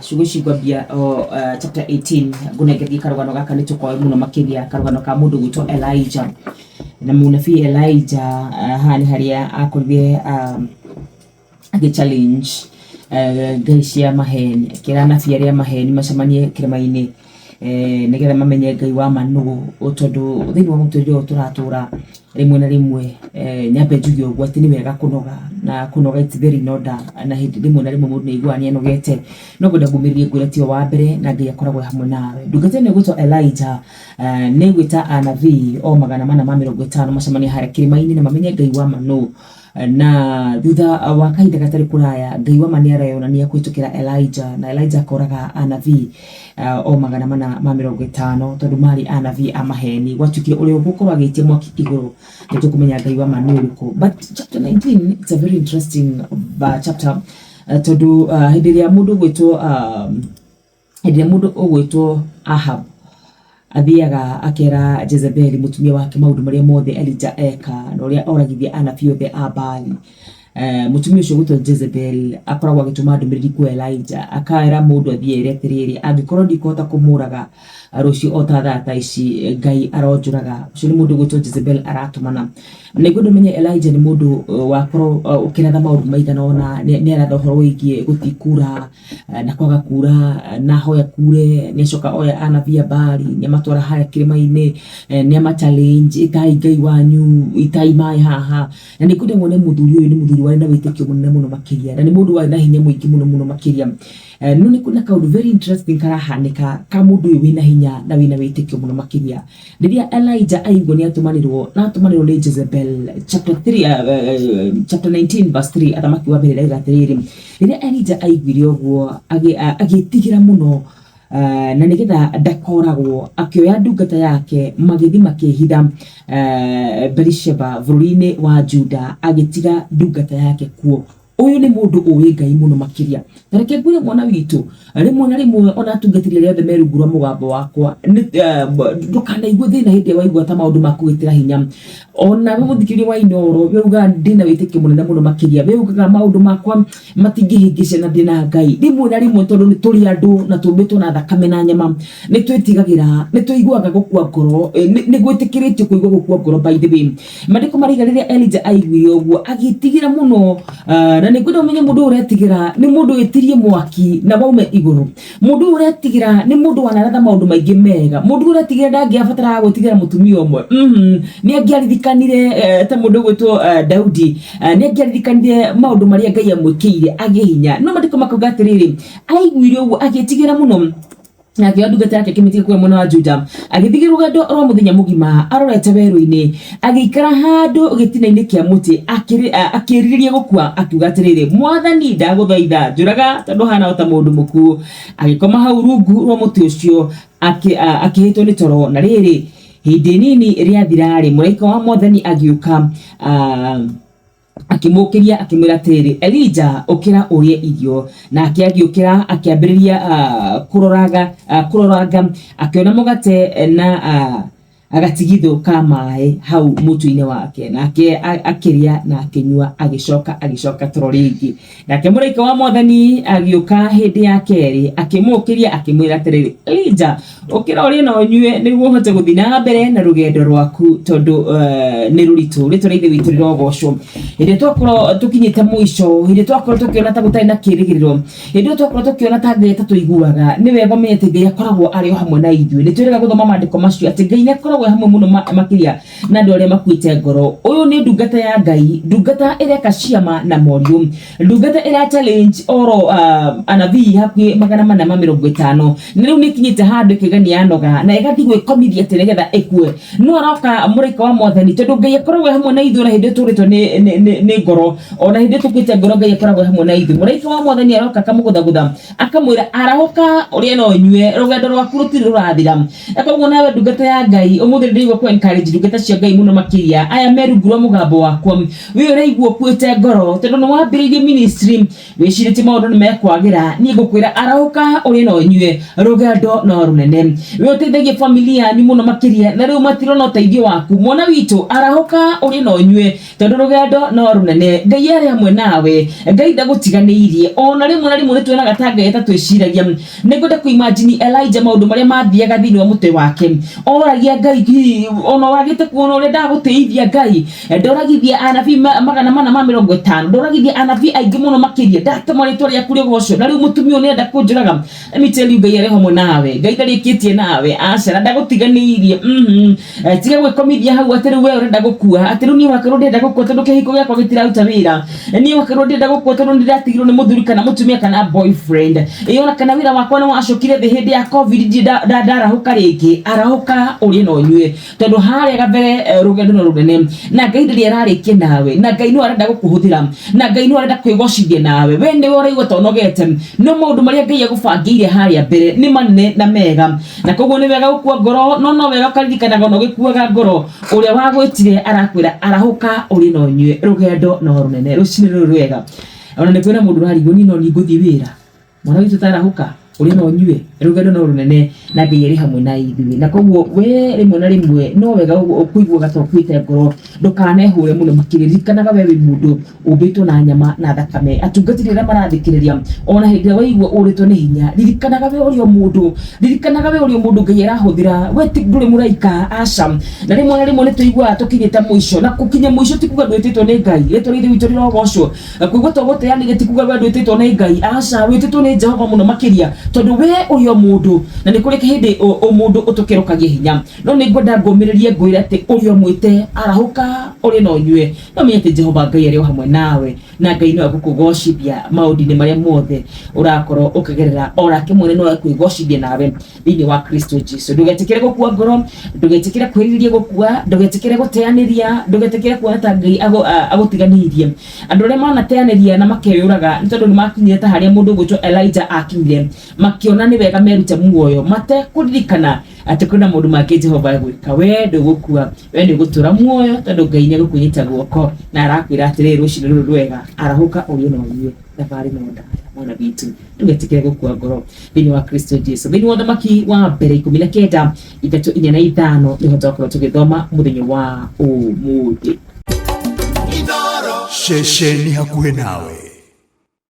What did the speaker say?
Ciugo ici ngwambia o chapter 18 ngũnengerie karũgano gaka nĩ tũkoe mũno makĩria karũgano ka mũndũ gwĩtwo Elijah na mũnabii Elijah haha nĩ harĩa akorire agĩ challenge ngai cia maheni akĩra anabii arĩa maheni macemanie kĩrĩma-inĩ nĩgetha mamenye Ngai wa ma nũ tondũ thĩinĩ wa mũtũrĩre ũyũ tũratũra rĩmwe na rĩmwe nyambe njuge ũguo atĩ nĩ wega kũnoga na kũnoga it's very in order na hĩndĩ rĩmwe na rĩmwe mũndũ nĩ aiguaga nĩ anogete no ngwenda ngũmĩrĩrie ngwĩre tiwe wa mbere na Ngai akoragwo e hamwe nawe. Ndungata ĩno ĩgwĩtwo Elijah nĩ ĩgwĩta anabii o 450 macemanie harĩa kĩrĩma-inĩ na mamenye Ngai wa ma nũ. Na thutha wa kahinda gatarĩ kũraya Ngai wa ma nĩ areyonania kũhĩtũkĩra Elijah na Elijah akoraga anabii o 450 tondũ marĩ anabii a maheni. Gwatuĩkire ũrĩa ũgũkorwo agĩtia mwaki igũrũ nĩ tũkũmenya Ngai wa ma nĩ ũrĩkũ. But chapter 19 it's a very interesting chapter tondũ hĩndĩ ĩrĩa mũndũ ũgwĩtwo hĩndĩ ĩrĩa mũndũ ũgwĩtwo Ahab athiaga akera Jezebeli mũtumia wake maũndũ marĩa mothe Elijah eka na ũrĩa oragithia anabii othe a Baali. Mũtumia ũcio ũgwĩtwo Jezebel akoragwo agĩtũma ndũmĩrĩri kwĩ Elijah akera mũndũ athiĩ ere atĩrĩrĩ, angĩkorwo ndikũhota kũmũraga rũciũ o ta thaa ta ici Ngai aronjũraga. Ũcio nĩ mũndũ ũgwĩtwo Jezebel aratũmana. Na nĩngwenda ũmenye Elijah nĩ mũndũ wakorwo ũkĩratha maũndũ maigana ũna, nĩ aratha ũhoro wĩgiĩ gũtikura na kwaga kura na ahoya kure nĩ acoka oya anabii a Baali nĩ amatwara harĩa kĩrĩma-inĩ nĩ ama challenge ĩtai Ngai wanyu ĩtai maĩ haha. Na nĩ ngwenda muone mũthuri ũyũ nĩ mũthuri warĩ na wĩtĩkio mũnene mũno makĩria na nĩ mũndũ warĩ na hinya mũingĩ mũno mũno makĩria. No nĩ kũrĩ na kaũndũ very interesting karahanĩka ka mũndũ ũyũ wĩna hinya na wĩna wĩtĩkio mũno makĩria. Rĩrĩa Elijah aigua nĩ atũmanĩrwo na atũmanĩrwo nĩ Jezebel chapter 3, chapter 19 verse 3 athamaki wa mbere ĩrauga atĩrĩrĩ, rĩrĩa Elijah aiguire ũguo agĩtigĩra mũno na nĩgetha ndakoragwo akĩoya ndungata yake magĩthiĩ makĩhitha Berisheba bũrũri-inĩ wa Juda agĩtiga ndungata yake kuo. Ũyũ nĩ mũndũ ũĩ Ngai mũno makĩria. Ta reke ngwĩre mwana witũ, rĩmwe na rĩmwe ona atungatĩri arĩa othe me rungu rwa mũgambo wakwa, ndũkanaigue thĩna hĩndĩ ĩrĩa waigua ta maũndũ makũgĩtĩra hinya. Ona we mũthikĩrĩria wa Inooro, we ugaga ndĩna wĩtĩkio mũnene mũno makĩria, we ugaga maũndũ makwa matingĩhĩngĩca na ndĩna Ngai. Rĩmwe na rĩmwe tondũ nĩ tũrĩ andũ na tũmbĩtwo na thakame na nyama, nĩ twĩtigagĩra, nĩ tũiguaga gũkua ngoro, nĩ gwĩtĩkĩrĩtio kũigua gũkua ngoro by the way. Maandĩko maraiga rĩrĩa Elijah aiguire ũguo agĩtigĩra mũno na nĩ ngwenda ũmenye mũndũ ũyũ ũretigĩra nĩ mũndũ wĩtirie mwaki na waume igũrũ. Mũndũ ũyũ ũretigĩra nĩ mũndũ wanaratha maũndũ maingĩ mega. Mũndũ ũyũ ũretigĩra ndangĩabataraga gwĩtigĩra mũtumia ũmwe. Nĩ angĩaririkanire ta mũndũ ũgwĩtwo Daudi, nĩ angĩaririkanire maũndũ marĩa Ngai amwĩkĩire agĩe hinya. No maandĩko makauga atĩrĩrĩ, aiguire ũguo agĩtigĩra mũno na akĩoya ndungata yake akĩmĩtiga kũrĩa mwena wa Juda agĩthiĩ rũgendo rwa mũthenya mũgima arorete werũ-inĩ agĩikara handũ gĩtina-inĩ kĩa mũtĩ akĩrirĩria gũkua akiuga atĩrĩrĩ, Mwathani, ndagũthaitha njũraga tondũ hana o ta mũndũ mũkuũ. Agĩkoma hau rungu rwa mũtĩ ũcio akĩhĩtwo nĩ toro. Na rĩrĩ, hĩndĩ nini rĩathira-rĩ, mũraika wa Mwathani agĩũka akĩmũkĩria akĩmwĩra atĩrĩrĩ, Elija, ũkĩra ũrĩe irio. Nake agĩũkĩra akĩambĩrĩria kũroranga, akĩona mũgate na gatigithũ ka maĩ hau mũtwe-inĩ wake. Nake akĩrĩa na akĩnyua, agĩcoka agĩcoka toro rĩngĩ. Nake mũraika wa Mwathani agĩũka hĩndĩ ya kerĩ, akĩmũũkĩria akĩmwĩra atĩrĩrĩ, Elija, Ũkĩra ũrĩe na ũnyue nĩguo ũhote gũthiĩ na mbere na rũgendo rwaku tondũ nĩ rũritũ. Rĩtwa rĩa Ithe witũ rĩrogocwo. Hĩndĩ ĩrĩa twakorwo tũkinyĩte mũico, hĩndĩ ĩrĩa twakorwo tũkĩona ta gũtarĩ na kĩrĩgĩrĩro, hĩndĩ ĩyo twakorwo tũkĩona ta Ngai atatũiguaga, nĩ wega ũmenye atĩ Ngai akoragwo arĩ o hamwe na ithuĩ. Nĩ twĩrĩga gũthoma maandĩko macio atĩ Ngai nĩ akoragwo e hamwe mũno makĩria na andũ arĩa makuĩte ngoro. Ũyũ nĩ ndungata ya Ngai, ndungata ĩreka ciama na morirũ, ndungata ĩra challenge oro anabii hakuhĩ 450, na rĩu nĩ ĩkinyĩte handũ ĩkaiga nĩ yanoga na ĩgathiĩ gwĩkomithia atĩ nĩgetha ĩkue. No aroka mũraika wa Mwathani, tondũ Ngai akoragwo e hamwe na ithuĩ ona hĩndĩ ĩyo tũrĩtwo nĩ ngoro, ona hĩndĩ ĩyo tũkuĩte ngoro Ngai akoragwo e hamwe na ithuĩ. Mũraika wa Mwathani aroka akamũgũthagũtha akamwĩra arahũka ũrĩe na ũnyue, rũgendo rwaku rũtirĩ rũrathira. Na koguo nawe ndungata ya Ngai ũmũthĩ Ũmũthĩ ndĩraigua kũ encourage ndungata cia Ngai mũno makĩria aya me rungu rwa mũgambo wakwa. We ũraigua ũkuĩte ngoro tondũ nĩ wambĩrĩirie ministry wĩcirĩtie maũndũ nĩ mekwagĩra, niĩ ngũkwĩra arahũka ũrĩe na ũnyue, rũgendo no rũnene. We ũteithagia familia yanyu mũno makĩria na rĩu matirona ũteithio waku, mwana witũ arahũka ũrĩe na ũnyue tondũ rũgendo no rũnene. Ngai arĩ hamwe nawe, Ngai ndagũtiganĩirie. Ona rĩmwe na rĩmwe nĩ tuonaga ta Ngai atatwĩciragia. Nĩ ngwenda kũ imagine Elijah maũndũ marĩa mathiaga thĩinĩ wa mũtwe wake. Oragia Ngai hihi ona wagĩte kuona ũrĩa ndagũtĩithia Ngai, ndoragithia anabii 450, ndoragithia anabii aingĩ mũno makĩria, ndatũma rĩtwa rĩaku rĩgocwo, na rĩu mũtumia ũyũ nĩarenda kũnjũraga. Let me tell you, Ngai arĩ hamwe nawe, Ngai ndarĩkĩtie nawe, aca, na ndagũtiganĩirie. Tiga gwĩkomithia hau atĩ rĩu we ũrenda gũkua, atĩ rĩu niĩ wakerwo ndĩrenda gũkua tondũ kĩhiko gĩakwa gĩtiraruta wĩra, niĩ wakerwo ndĩrenda gũkua tondũ nĩndĩratigirwo nĩ mũthuri kana mũtumia kana boyfriend, ĩ ona kana wĩra wakwa nĩ wacokire thĩ hĩndĩ ya COVID, ndirĩ ndarahũka rĩngĩ. Arahũka ũrĩe na ũnyue, tondũ harĩa gabere rũgendo no rũnene, na Ngai ndarĩ ararĩkia nawe, na Ngai no arenda gũkũhũthĩra, na Ngai no arenda kwĩgocithia nawe. We nĩwe ũraigua ta ũnogete, no maũndũ marĩa Ngai agũbangĩire harĩa mbere nĩ manene na mega, na koguo nĩ wega gũkua ngoro, no no wega ũkaririkanaga ona ũgĩkuaga ngoro ũrĩa wagwĩtire arakwĩra arahũka ũrĩe na ũnyue, rũgendo no rũnene. Rũcinĩ rũrũ rwega, ona nĩ kwĩna mũndũ ũrarigwo niĩ no niĩ ngũthiĩ wĩra, mwana witũ tarahũka ũrĩe na ũnyue, rũgendo no rũnene na Ngai arĩ hamwe na ithuĩ. Na koguo we rĩmwe na rĩmwe no wega kũiguaga ta ũkuĩte ngoro, ndũkanehũre mũno makĩria. Ririkanaga we wĩ mũndũ ũmbĩtwo na nyama na thakame. Atungatĩri arĩa marathikĩrĩria, ona hĩndĩ ĩrĩa waigua ũrĩtwo nĩ hinya, ririkanaga we ũrĩ o mũndũ, ririkanaga we ũrĩ o mũndũ Ngai arahũthĩra. We ti ndũrĩ mũraika, aca. Na rĩmwe na rĩmwe nĩ tũiguaga tũkinyĩte mũico, na gũkinya mũico ti kuga ndwĩtĩtwo nĩ Ngai. Rĩtwa rĩa Ithe witũ rĩrogocwo. Kũigua ta ũgũteanĩria ti kuga we ndwĩtĩtwo nĩ Ngai, aca. Wĩtĩtwo nĩ Jehova mũno makĩria, tondũ we ũrĩ o mũndũ, na nĩ kũrĩ hĩndĩ ũmũndũ ũtũkĩrũkagia hinya. No nĩ ngwenda ngũmĩrĩrie ngwĩre atĩ ũrĩ o mwĩte, arahũka ũrĩe na ũnyue. No menye atĩ Jehova Ngai arĩ o hamwe nawe, na Ngai no egũkũgocithia maũndũ-inĩ marĩa mothe ũrakorwo ũkĩgerera. O nake mwene no ekwĩgocithia nawe thĩinĩ wa Kristo Jesu. Ndũgetĩkĩre gũkua ngoro, ndũgetĩkĩre kwĩrirĩria gũkua, ndũgetĩkĩre gũteanĩria, ndũgetĩkĩre kuona ta Ngai agũtiganĩirie. Andũ arĩa manateanĩria na makeyũraga nĩ tondũ nĩ makinyire ta harĩa mũndũ ũgwĩtwo Elijah akinyire, makĩona nĩ wega merute muoyo matekũririkana atĩ kwĩna maũndũ mangĩ Jehova egwĩka. We ndũgũkua, we nĩ ũgũtũra muoyo tondũ Ngai nĩ egũkũnyita guoko na arakwĩra atĩrĩrĩ, rũcinĩ rũrũ rwega, arahũka ũrĩe na ũnyue, thabarĩ no ndaya mwana witũ. Ndũgetĩkĩre gũkua ngoro thĩinĩ wa Kristo Jesu. Thĩinĩ wa Ũthamaki wa mbere 19 3 4 na 5 nĩho twakorwo tũgĩthoma mũthenya wa ũmũthĩ. Ceceni hakuhĩ nawe.